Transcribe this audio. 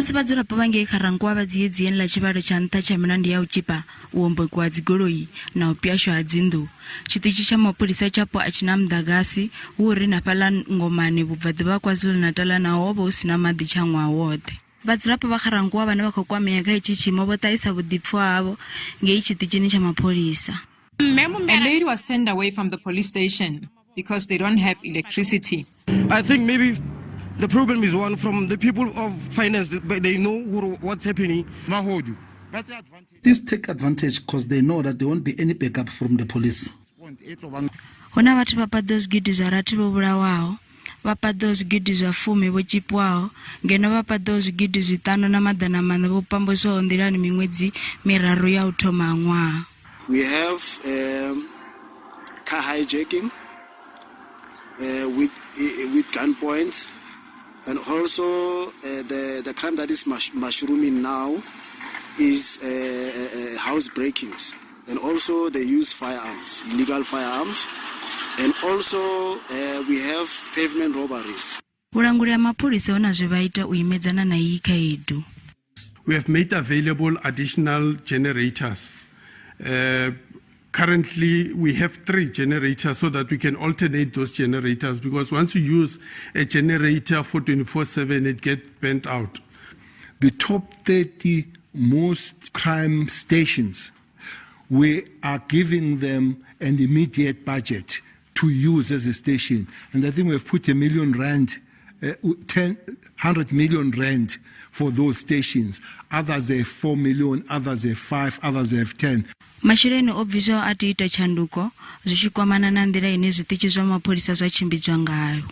Musi vhadzulapo vha ngei Ga-Rankuwa vha dziedzieni ḽa tshivhalo tsha nṱha tsha milandu ya u tzhipa, u hombokiwa ha dzigoloi na u pwashwa ha dzinnḓu, tshiṱitshi tsha mapholisa tshapo a tshi na muḓagasi, hu uri na fhaḽa Ngomane vhubvaḓuvha ha KwaZulu-Natal naho ho vha hu si na maḓi tsha ṅwaha woṱhe. Vhadzulapo vha Ga-Rankuwa vhane vha khou kwamea kha itshi tshiimo vho ṱahisa vhuḓipfiwa havho ngei tshiṱitshini tsha mapholisa. A lady was turned away from the police station because they don't have electricity. I think maybe the problem is one from the people of finance, but they know what's happening. Mahodu ba tsaya advantage. Thieves take advantage because they know that there won't be any backup from the police. Point e tlo bang. Hu na vhathu vha paḓaho zwigidi zwa rathi vho vhulawaho, vha paḓaho zwigidi zwa fumi vho tzhipiwaho, ngeno vha paḓaho zwigidi zwiṱanu na maḓana maṋa vho pambuswaho nḓilani miṅwedzi miraru ya u thoma ha ṅwaha. We have car hijacking with gunpoint, and also the crime that is mushrooming now is house breakings, and also they use firearms, illegal firearms, and also we have pavement robberies. Vhulanguli ha mapholisa hu na zwe vha ita u imedzana na iyi khaedu. We have made available additional generators. Currently, we have three generators so that we can alternate those generators, because once you use a generator for 24/7, it gets burnt out. The top 30 most crime stations, we are giving them an immediate budget to use as a station. And I think we've put R1 million, 10, 100 million rand for those stations. Others have 4 million, others have 5, others have 10. Masheleni o bviswaho a tea u ita tshanduko zwi tshi kwamana na nḓila ine zwiṱitshi zwa mapholisa zwa tshimbidzwa ngayo.